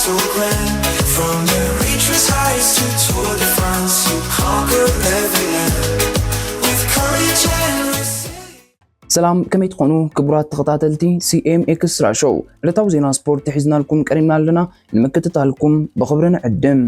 From the reaches highest to Tour de France, you conquer every land with courage and resilience. ሰላም፣ ከመይ ትኾኑ ክቡራት ተኸታተልቲ ሲ ኤም ኤክስትራ ሾው? ዕለታዊ ዜና ስፖርት ሒዝናልኩም ቀሪብና ኣለና። ንምክትታልኩም ብኽብሪ ንዕድም።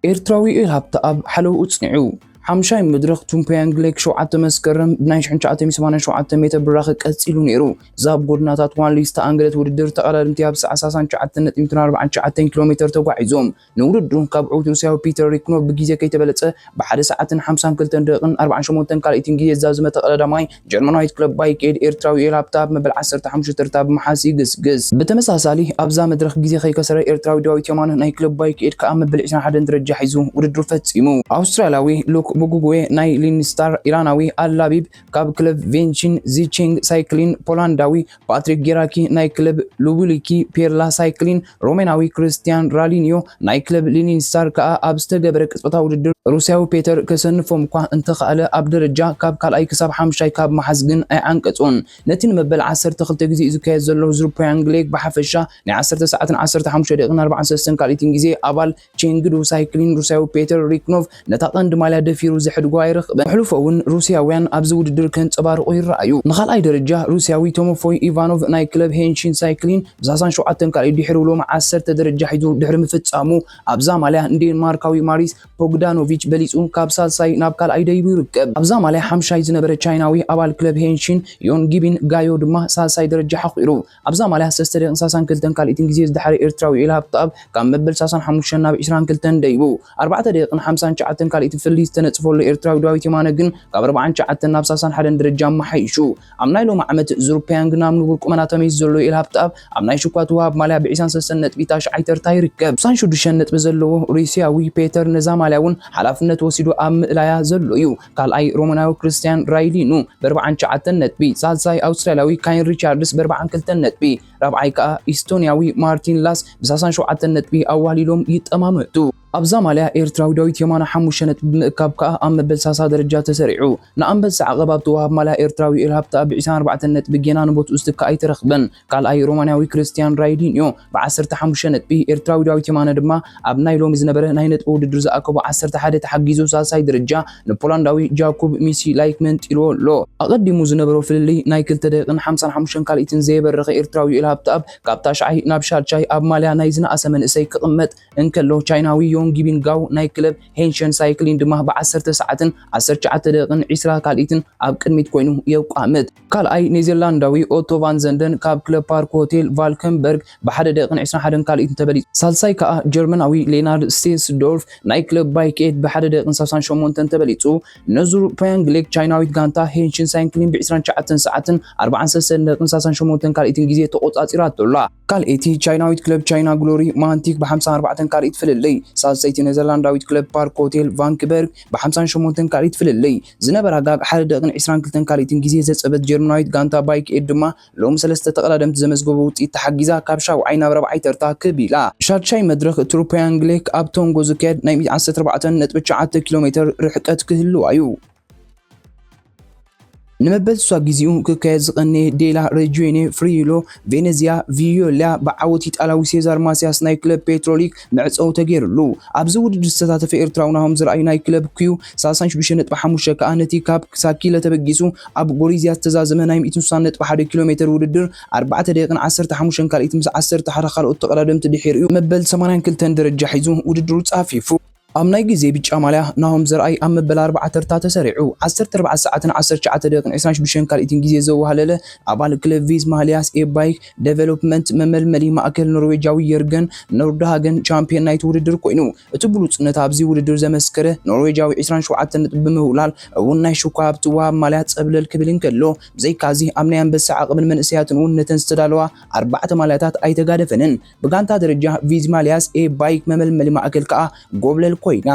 ኤርትራዊ ዮኤል ሃብተኣብ ሓለውኡ ጽኒዑ። ሓምሻይ መድረኽ ቱምፕያንግ ሌክ ሸውዓተ መስከረም ብናይ ሽሕን ትሽዓተ ሚእትን ሰማንያን ሸውዓተ ሜትር ብራኸ ቀጺሉ ነይሩ። እዛ ኣብ ጎድናታት ዋንሊ ዝተኣንገደት ውድድር፣ ተቐዳደምቲ ኣብ ሰዓት ሰላሳን ትሽዓተን ነጥቢ ኣርባዓን ትሽዓተን ኪሎ ሜትር ተጓዒዞም። ንውድድሩ ካብ ዕዉት ሩስያዊ ፒተር ሪክኖቭ ብግዜ ከይተበለጸ ብሓደ ሰዓትን ሓምሳን ክልተን ደቂቕን ኣርባዓን ሸሞንተን ካልኢትን ግዜ ዝዛዘመ ተቐዳዳማይ ጀርመናዊት ክለብ ባይክ ኤድ ኤርትራዊ ዮኤል ሃብተኣብ መበል ዓሰርተ ሓሙሽተ ተርታ ብምሓዝ ይግስግስ። ብተመሳሳሊ ኣብዛ መድረኽ ግዜ ከይከሰረ ኤርትራዊ ዳዊት የማነ ናይ ክለብ ባይክ ኤድ ከኣ መበል ዕስራን ሓደን ደረጃ ሒዙ ውድድሩ ፈጺሙ። ኣውስትራልያዊ ሉክ ቡጉጉዌ ናይ ሊንስታር፣ ኢራናዊ ኣላቢብ ካብ ክለብ ቬንሺን ዚቼንግ ሳይክሊን፣ ፖላንዳዊ ፓትሪክ ጌራኪ ናይ ክለብ ሉቡሊኪ ፔርላ ሳይክሊን፣ ሮሜናዊ ክርስቲያን ራሊኒዮ ናይ ክለብ ሊኒንስታር ከኣ ኣብ ዝተገበረ ቅጽበታዊ ውድድር ሩስያዊ ፔተር ከሰንፎም እኳ እንተኸኣለ፣ ኣብ ደረጃ ካብ ካልኣይ ክሳብ ሓምሻይ ካብ መሓዝ ግን ኣይዓንቀጾን። ነቲ ንመበል ዓሰርተ ክልተ ግዜ እዩ ዝካየድ ዘሎ ዙር ፕያንግ ሌግ ብሓፈሻ ናይ ዓሰርተ ሰዓትን ዓሰርተ ሓሙሽተ ደቂቕን ኣርባዓን ሰለስተን ካልኢትን ግዜ ኣባል ቼንግዱ ሳይክሊን ሩስያዊ ፔተር ሪክኖቭ ነታ ቀንዲ ማልያ ደፊሩ ዘሕድጎ ኣይረኽበን። ብሕሉፎ እውን ሩስያውያን ኣብዚ ውድድር ከንጸባርቑ ይረኣዩ። ንኻልኣይ ደረጃ ሩስያዊ ቶሞፎይ ኢቫኖቭ ናይ ክለብ ሄንሺን ሳይክሊን ብሳሳን ሸውዓተን ካልኢት ድሕሪ ሎሚ ዓሰርተ ደረጃ ሒዙ ድሕሪ ምፍጻሙ ኣብዛ ማልያ ንዴንማርካዊ ማሪስ ፖግዳኖቪች በሊጹ ካብ ሳልሳይ ናብ ካልኣይ ደይቡ ይርከብ። ኣብዛ ማልያ ሓምሻይ ዝነበረ ቻይናዊ ኣባል ክለብ ሄንሺን ዮን ጊቢን ጋዮ ድማ ሳልሳይ ደረጃ ሓኺሩ። ኣብዛ ማልያ ሰለስተ ደቂቕን ሰላሳን ክልተን ካልኢትን ግዜ ዝደሓረ ኤርትራዊ ዮኤል ሃብተኣብ ካብ መበል ሰላሳን ሓሙሽተን ናብ ዕስራን ክልተን ደይቡ። ኣርባዕተ ደቂቕን ሓምሳን ትሽዓተን ካልኢትን ፍልልይ ዝተነጽፈሉ ኤርትራዊ ዳዊት የማነ ግን ካብ ኣርባዓን ትሽዓተን ናብ ሰላሳን ሓደን ደረጃ ኣመሓይሹ። ኣብ ናይ ሎሚ ዓመት ዙር ፕያንግ ናብ ንቡር ቁመና ተመሊሱ ዘሎ ዮኤል ሃብተኣብ ኣብ ናይ ሽኳት ወሃብ ማልያ ብዕስራን ሰለስተን ነጥቢ ታሽዓይ ተርታ ይርከብ። ሓምሳን ሽዱሽተን ነጥቢ ዘለዎ ሩስያዊ ፔተር ነዛ ማልያ እውን ሓላፍነት ወሲዱ ኣብ ምእላያ ዘሎ እዩ። ካልኣይ ሮማናዊ ክርስቲያን ራይሊኑ ብኣርባዓን ትሽዓተን ነጥቢ፣ ሳልሳይ ኣውስትራልያዊ ካይን ሪቻርድስ ብኣርባዓን ክልተን ነጥቢ፣ ራብዓይ ከኣ ኢስቶንያዊ ማርቲን ላስ ብሳሳን ሸውዓተን ነጥቢ ኣዋህሊሎም ይጠማመቱ። ኣብዛ ማልያ ኤርትራዊ ዳዊት የማነ ሓሙሽተ ነጥቢ ብምእካብ ከኣ ኣብ መበል ሳሳ ደረጃ ተሰሪዑ። ንኣንበሳ ዓቐብ ኣብ ትወሃብ ማልያ ኤርትራዊ ዮኤል ሃብተኣብ ብዕስራን ኣርባዕተን ነጥቢ ጌና ንቦትኡ ዝትክእ ኣይተረኽበን። ካልኣይ ሮማንያዊ ክርስቲያን ራይዲንዮ ብዓሰርተ ሓሙሽተ ነጥቢ፣ ኤርትራዊ ዳዊት የማነ ድማ ኣብ ናይ ሎሚ ዝነበረ ናይ ነጥቢ ውድድር ዝኣከቦ ዓሰርተ ሓደ ተሓጊዙ ሳልሳይ ደረጃ ንፖላንዳዊ ጃኩብ ሚሲ ላይክ መንጢልዎ ኣሎ። ኣቐዲሙ ዝነበሮ ፍልልይ ናይ ክልተ ደቂቕን ሓምሳን ሓሙሽተን ካልኢትን ዘየበረኸ ኤርትራዊ ዮኤል ሃብተኣብ ካብ ታሽዓይ ናብ ሻድሻይ ኣብ ማልያ ናይ ዝነኣሰ መንእሰይ ክቕመጥ እንከሎ፣ ቻይናዊ ዮንግ ቢን ጋው ናይ ክለብ ሄንሸን ሳይክሊን ድማ ብዓሰርተ ሰዓትን ዓሰርተ ትሽዓተ ደቂቕን ዕስራ ካልኢትን ኣብ ቅድሚት ኮይኑ የቋምት። ካልኣይ ኔዘርላንዳዊ ኦቶ ቫን ዘንደን ካብ ክለብ ፓርክ ሆቴል ቫልከንበርግ ብሓደ ደቂቕን ዕስራን ሓደን ካልኢትን ተበሊጹ። ሳልሳይ ከኣ ጀርመናዊ ሌናርድ ስቴንስዶርፍ ናይ ክለብ ባይክ ኤድ ብሓደ ደቂቕን ሰላሳን ሸሞንተን ተበሊጹ። ነዙር ፕያንግ ሌክ ቻይናዊት ጋንታ ሄንሽን ሳይክሊን ብዕስራን ትሽዓተን ሰዓትን ኣርባዓን ሰለስተን ደቂቕን ሰላሳን ሸሞንተን ካልኢትን ግዜ ተቖጻጺራቶ ኣላ። ካልኣይቲ ቻይናዊት ክለብ ቻይና ግሎሪ ማንቲክ ብሓምሳን ኣርባዕተን ካልኢት ፍልልይ፣ ሳልሰይቲ ኔዘርላንዳዊት ክለብ ፓርክ ሆቴል ቫንክበርግ ብሓምሳን ሸሞንተን ካልኢት ፍልልይ፣ ዝነበራ ጋግ ሓደ ደቂቕን ዕስራን ክልተን ካልኢትን ግዜ ዘጸበት ጀርመናዊት ጋንታ ባይክ ኤድ ድማ ሎሚ ሰለስተ ተቐዳደምቲ ዘመዝገቦ ውጽኢት ተሓጊዛ ካብ ሻውዓይ ናብ ራብዓይ ተርታ ክብ ኢላ። ሻድሻይ መድረኽ ትሩፕያንግ ሌክ ኣብ ቶንጎ ዝካየድ ናይ ሚእቲ ዓሰርተ ኣርባዕተ ነጥቢ ትሽዓተ ኪሎ ሜትር ርሕቀት ክህልዋ እዩ። ንመበል ስሳ ግዜኡ ክካየድ ዝቐነየ ዴላ ሬጂዮኔ ፍሪሎ ቬኔዚያ ቪዮላ ብዓወት ኢጣልያዊ ሴዛር ማሲያስ ናይ ክለብ ፔትሮሊክ መዕጸዊ ተገይሩሉ። ኣብዚ ውድድር ዝተሳተፈ ኤርትራዊ ናሆም ዘርኣይ ናይ ክለብ ኩዩ ሰላሳን ሽዱሽተን ነጥቢ ሓሙሽተ ከኣ ነቲ ካብ ሳኪለ ተበጊሱ ኣብ ጎሪዝያ ዝተዛዘመ ናይ ሚእትን ስሳን ነጥቢ ሓደ ኪሎ ሜትር ውድድር ኣርባዕተ ደቂቕን ዓሰርተ ሓሙሽተን ካልኢት ምስ ዓሰርተ ሓደ ካልኦት ተቐዳደምቲ ድሒሩ እዩ መበል ሰማንያን ክልተን ደረጃ ሒዙ ውድድሩ ጻፊፉ። ኣብ ናይ ግዜ ብጫ ማልያ ናሆም ዘርኣይ ኣብ መበል ኣርባዓ ተርታ ተሰሪዑ። ዓሰርተ ኣርባዕተ ሰዓትን ዓሰርተ ትሽዓተ ደቂቕን ዕስራን ሽዱሽተን ካልኢትን ግዜ ዘዋህለለ ኣባል ክለብ ቪዝ ማልያስ ኤባይክ ዴቨሎፕመንት መመልመሊ ማእከል ኖርዌጃዊ የርገን ኖርድሃገን ቻምፒየን ናይቲ ውድድር ኮይኑ። እቲ ብሉጽነት ኣብዚ ውድድር ዘመስከረ ኖርዌጃዊ ዕስራን ሸውዓተን ነጥቢ ብምውላል እውን ናይ ሽኳ ኣብቲ ወሃብ ማልያ ጸብለል ክብል እንከሎ፣ ብዘይካዚ ኣብ ናይ ኣንበሳ ዓቕብን መንእሰያትን እውን ነተን ዝተዳለዋ ኣርባዕተ ማልያታት ኣይተጋደፈንን። ብጋንታ ደረጃ ቪዝ ማልያስ ኤ ባይክ መመልመሊ ማእከል ከኣ ጎብለል ኮይና።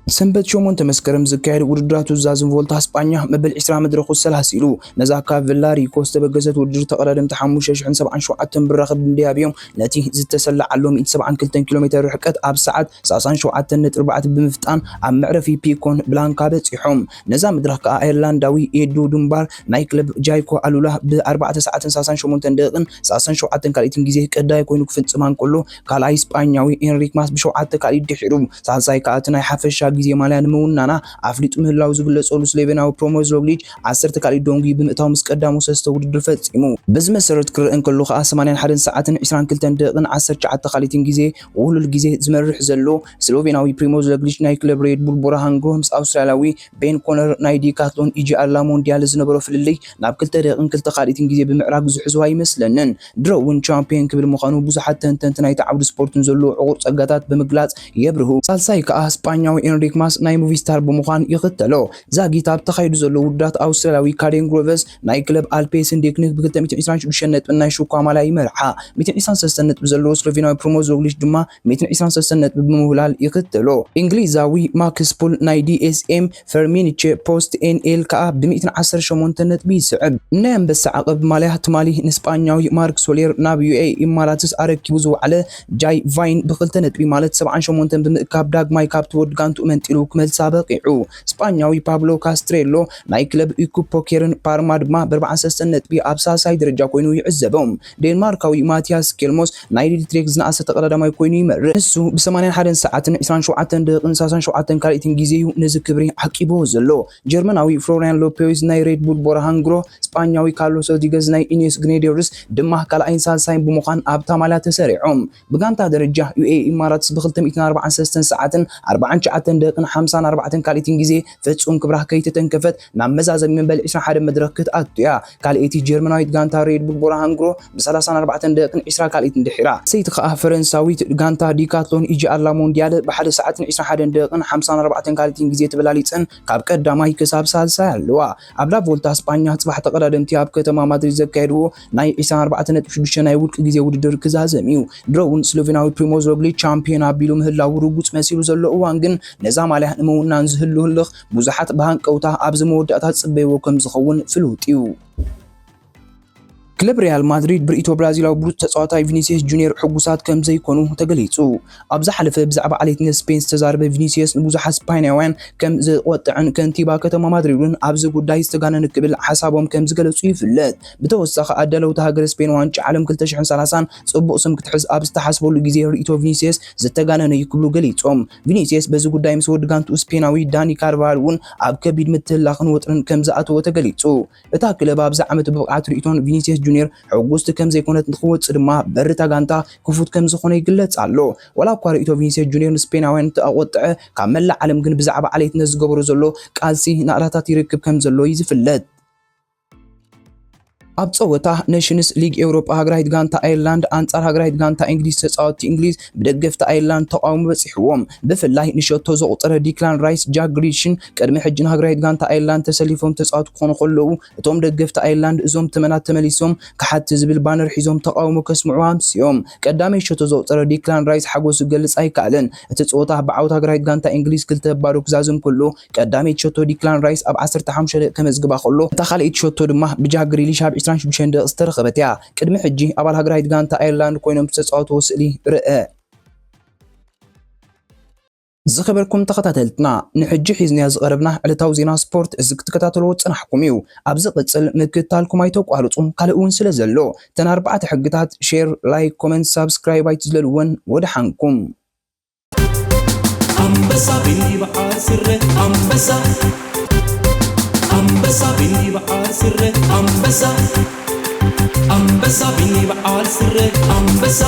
ሰንበት ሸሞንተ መስከረም ዝካየድ ውድድራት ዛዝም ቮልታ ስጳኛ መበል ዕስራ መድረኹ ሰላሲሉ። ነዛ ካብ ቪላሪኮ ዝተበገሰት ውድድር ተቐዳደምቲ ሓሙሽተ ሽሕን ሰብዓን ሸውዓተን ብራኸ ብምድያብ እዮም ነቲ ዝተሰለዓሎም ሚእቲ ሰብዓን ክልተን ኪሎ ሜትር ርሕቀት ኣብ ሰዓት ሰላሳን ሸውዓተን ነጥቢ ኣርባዕተ ብምፍጣን ኣብ መዕረፊ ፒኮን ብላንካ በጺሖም። ነዛ መድረኽ ከኣ ኣየርላንዳዊ ኤዱ ዱምባር ናይ ክለብ ጃይኮ ኣሉላ ብ ኣርባዕተ ሰዓትን ሰላሳን ሸሞንተን ደቂቕን ሰላሳን ሸውዓተን ካልኢትን ግዜ ቀዳይ ኮይኑ ክፍጽማ እንከሎ፣ ካልኣይ ስጳኛዊ ኤንሪክ ማስ ብሸውዓተ ካልኢት ድሒሩ፣ ሳልሳይ ከኣ እቲ ናይ ሓፈሻ ግዜ ማልያ ንምውናና ኣፍሊጡ ምህላው ዝግለጸሉ ስሎቬንያዊ ፕሪሞዝ ሮግሊች ዓሰርተ ካልኢት ደንጉዩ ብምእታው ምስ ቀዳሙ ሰለስተ ውድድር ፈጺሙ። በዚ መሰረት ክረአ እንከሎ ከኣ ሰማንያን ሓደን ሰዓትን ዕስራን ክልተን ደቂቕን ዓሰርተ ትሽዓተ ካልኢትን ግዜ ውህሉል ግዜ ዝመርሕ ዘሎ ስሎቬንያዊ ፕሪሞዝ ሮግሊች ናይ ክለብ ሬድ ቡል ቦራሃንጎ ምስ ኣውስትራልያዊ ቤን ኮነር ናይ ዲካትሎን ኢጂ ኣላ ሞንዲያል ዝነበሮ ፍልልይ ናብ ክልተ ደቂቕን ክልተ ካልኢትን ግዜ ብምዕራግ ዝሕዞ ኣይመስለንን። ድሮ እውን ቻምፒዮን ክብል ምዃኑ ብዙሓት ተንተንቲ ናይቲ ዓውዲ ስፖርትን ዘለዎ ዕቑር ጸጋታት ብምግላጽ የብርሁ። ሳልሳይ ከኣ ስጳኛዊ ኤንሪክ ማስ ናይ ሙቪስታር ብምዃን ይኽተሎ። ዛጊት ኣብ ተኻይዱ ዘሎ ውድድራት ኣውስትራልያዊ ካዴን ግሮቨስ ናይ ክለብ ኣልፔስን ዴክኒክ ብ ክልተ ሚእትን ዕስራን ሽዱሽተን ነጥብን ናይ ሽኳ ማልያ ይመርሓ። ሚእትን ዕስራን ሰለስተን ነጥቢ ዘለዎ ስሎቬንያዊ ፕሪሞዝ ሮግሊች ድማ ሚእትን ዕስራን ሰለስተን ነጥቢ ብምውላል ይኽተሎ። እንግሊዛዊ ማክስ ፑል ናይ ዲኤስኤም ፈርሚኒቼ ፖስት ኤንኤል ከኣ ብ ሚእትን ዓሰርተ ሸሞንተን ነጥቢ ይስዕብ። ናይ ኣንበሳ ዓቐብ ማልያ ትማሊ ንስጳኛዊ ማርክ ሶሌር ናብ ዩኤኢ ኢማራትስ ኣረኪቡ ዝወዓለ ጃይ ቫይን ብክልተ ነጥቢ ማለት ሰብዓን ሸሞንተን ብምእካብ ዳግማይ ካብቲ ወዲ ጋንትኡ መንጢሉ ክመልሳ በቂዑ። ስጳኛዊ ፓብሎ ካስትሬሎ ናይ ክለብ ኢኩፖኬርን ፓርማ ድማ ብ ኣርባዓን ሰለስተን ነጥቢ ኣብ ሳልሳይ ደረጃ ኮይኑ ይዕዘቦም። ዴንማርካዊ ማቲያስ ኬልሞስ ናይ ሊድትሬክ ዝነኣሰ ተቐዳዳማይ ኮይኑ ይመርሕ። ንሱ ብ ሰማንያን ሓደን ሰዓትን ዕስራን ሸውዓተን ደቂቕን ሰላሳን ሸውዓተን ካልኢትን ግዜ እዩ ነዚ ክብሪ ዓቂብዎ ዘሎ። ጀርመናዊ ፍሎሪያን ሎፔዝ ናይ ሬድ ቡል ቦራሃንግሮ፣ ስጳኛዊ ካርሎስ ሮድሪገዝ ናይ ኢኒዮስ ግሬናዲየርስ ድማ ካልኣይን ሳልሳይን ብምዃን ኣብታ ማልያ ተሰሪዖም። ብጋንታ ደረጃ ዩኤኢ ኢማራትስ ብ ክልተ ሚእትን ኣርባዓን ሰለስተን ሰዓትን ኣርባዓን ትሽዓተን ደቂቕን ሓምሳን ኣርባዕተን ካልኢትን ግዜ ፍጹም ክብራ ከይተተንከፈት ናብ መዛዘሚ መበል ዕስራን ሓደን መድረኽ ክትኣቱ እያ። ካልኣይቲ ጀርመናዊት ጋንታ ሬድ ቡል ቦራሃንግሮ ብ ሰላሳን ኣርባዕተን ደቂቕን ዕስራ ካልኢትን ድሒራ። ሰይቲ ከኣ ፈረንሳዊት ጋንታ ዲካትሎን ኢጂ ኣላ ሞንዲያል ብ ሓደ ሰዓትን ዕስራን ሓደን ደቂቕን ሓምሳን ኣርባዕተን ካልኢትን ግዜ ተበላሊጸን ካብ ቀዳማይ ክሳብ ሳልሳይ ኣለዋ። ኣብ ላቮልታ ስጳኛ ጽባሕ ተቐዳደምቲ ኣብ ከተማ ማድሪድ ዘካየድዎ ናይ ዕስራን ኣርባዕተን ነጥቢ ሽዱሽተ ናይ ውልቂ ግዜ ውድድር ክዛዘም እዩ። ድሮ እውን ስሎቬናዊ ፕሪሞዝ ሮግሊች ቻምፒዮን ኣቢሉ ምህላው ርጉጽ መሲሉ ዘሎ እዋን ግን ነዛ ማልያ ንምውናን ዝህሉ ህልኽ ብዙሓት ብሃንቀውታ ኣብዚ መወዳእታ ዝጽበይዎ ከም ዝኸውን ፍሉጥ እዩ። ክለብ ሪያል ማድሪድ ብርእይቶ ብራዚላዊ ብሉጽ ተጻዋታይ ቪኒሲየስ ጁኒየር ሕጉሳት ከም ዘይኮኑ ተገሊጹ። ኣብ ዝሓለፈ ብዛዕባ ዓሌትነት ስፔን ዝተዛረበ ቪኒሲየስ ንብዙሓት ስፓኛውያን ከም ዘቆጥዕን ከንቲባ ከተማ ማድሪድ እውን ኣብዚ ጉዳይ ዝተጋነነ ክብል ሓሳቦም ከም ዝገለጹ ይፍለጥ። ብተወሳኺ ኣዳለውቲ ሃገረ ስፔን ዋንጫ ዓለም ክልተ ሽሕን ሰላሳን ጽቡቕ ስም ክትሕዝ ኣብ ዝተሓስበሉ ግዜ ርእይቶ ቪኒሲየስ ዝተጋነነ እዩ ክብሉ ገሊጾም። ቪኒሲየስ በዚ ጉዳይ ምስ ወዲ ጋንትኡ ስፔናዊ ዳኒ ካርቫሃል እውን ኣብ ከቢድ ምትህላኽን ወጥርን ከም ዝኣተዎ ተገሊጹ። እታ ክለብ ኣብዚ ዓመት ብብቕዓት ርእይቶን ቪኒሲየስ ጁኒየር ሕጉስቲ ከም ዘይኮነት ንክወጽእ ድማ በሪ እታ ጋንታ ክፉት ከም ዝኾነ ይግለጽ ኣሎ። ዋላ እኳ ርእይቶ ቪኒሲየስ ጁኒየር ንስፔናውያን እንተኣቆጥዐ፣ ካብ መላእ ዓለም ግን ብዛዕባ ዓሌትነት ዝገበሮ ዘሎ ቃልሲ ናእዳታት ይረክብ ከም ዘሎ እዩ ዝፍለጥ። ኣብ ጸወታ ኔሽንስ ሊግ ኤውሮጳ ሃገራዊት ጋንታ ኣየርላንድ ኣንጻር ሃገራዊት ጋንታ እንግሊዝ ተጻወትቲ እንግሊዝ ብደገፍቲ ኣየርላንድ ተቓውሞ በጺሕዎም። ብፍላይ ንሸቶ ዘቑጸረ ዲክላን ራይስ ጃክ ግሪሊሽን ቅድሚ ሕጂ ንሃገራዊት ጋንታ ኣየርላንድ ተሰሊፎም ተጻወቱ ክኾኑ ከለዉ እቶም ደገፍቲ ኣየርላንድ እዞም ተመናት ተመሊሶም ክሓቲ ዝብል ባነር ሒዞም ተቓውሞ ከስምዑ ኣምስዮም። ቀዳመይ ሸቶ ዘቑጸረ ዲክላን ራይስ ሓጎሱ ክገልጽ ኣይከኣለን። እቲ ጸወታ ብዓወት ሃገራዊት ጋንታ እንግሊዝ ክልተ ባዶ ክዛዝም ከሎ ቀዳመይቲ ሸቶ ዲክላን ራይስ ኣብ ዓሰርተ ሓሙሽተ ደቂቕ ከመዝግባ ከሎ፣ እታ ካልኣይቲ ሸቶ ድማ ብጃክ ግሪሊሽ ኣብ ዕስራን ሽዱሽተን ደቂቕ ዝተረኸበት እያ። ቅድሚ ሕጂ ኣባል ሃገራዊት ጋንታ ኣየርላንድ ኮይኖም ዝተጻወትዎ ስእሊ ርአ። ዝኸበርኩም ተኸታተልትና፣ ንሕጂ ሒዝናዮ ዝቐረብና ዕለታዊ ዜና ስፖርት እዚ ክትከታተልዎ ዝጸናሕኩም እዩ። ኣብ ዝቕጽል ምክትታልኩም ኣይተቋርጹ፣ ካልእ እውን ስለ ዘሎ። እተን ኣርባዕተ ሕግታት፣ ሼር፣ ላይክ፣ ኮመንት፣ ሳብስክራይብ ኣይትዝለልወን። ወደሓንኩም። ኣንበሳ ቢኒ በዓል ስረ ኣንበሳ ኣንበሳ ቢኒ በዓል ስረ ኣንበሳ ኣንበሳ ቢኒ በዓል ስረ ኣንበሳ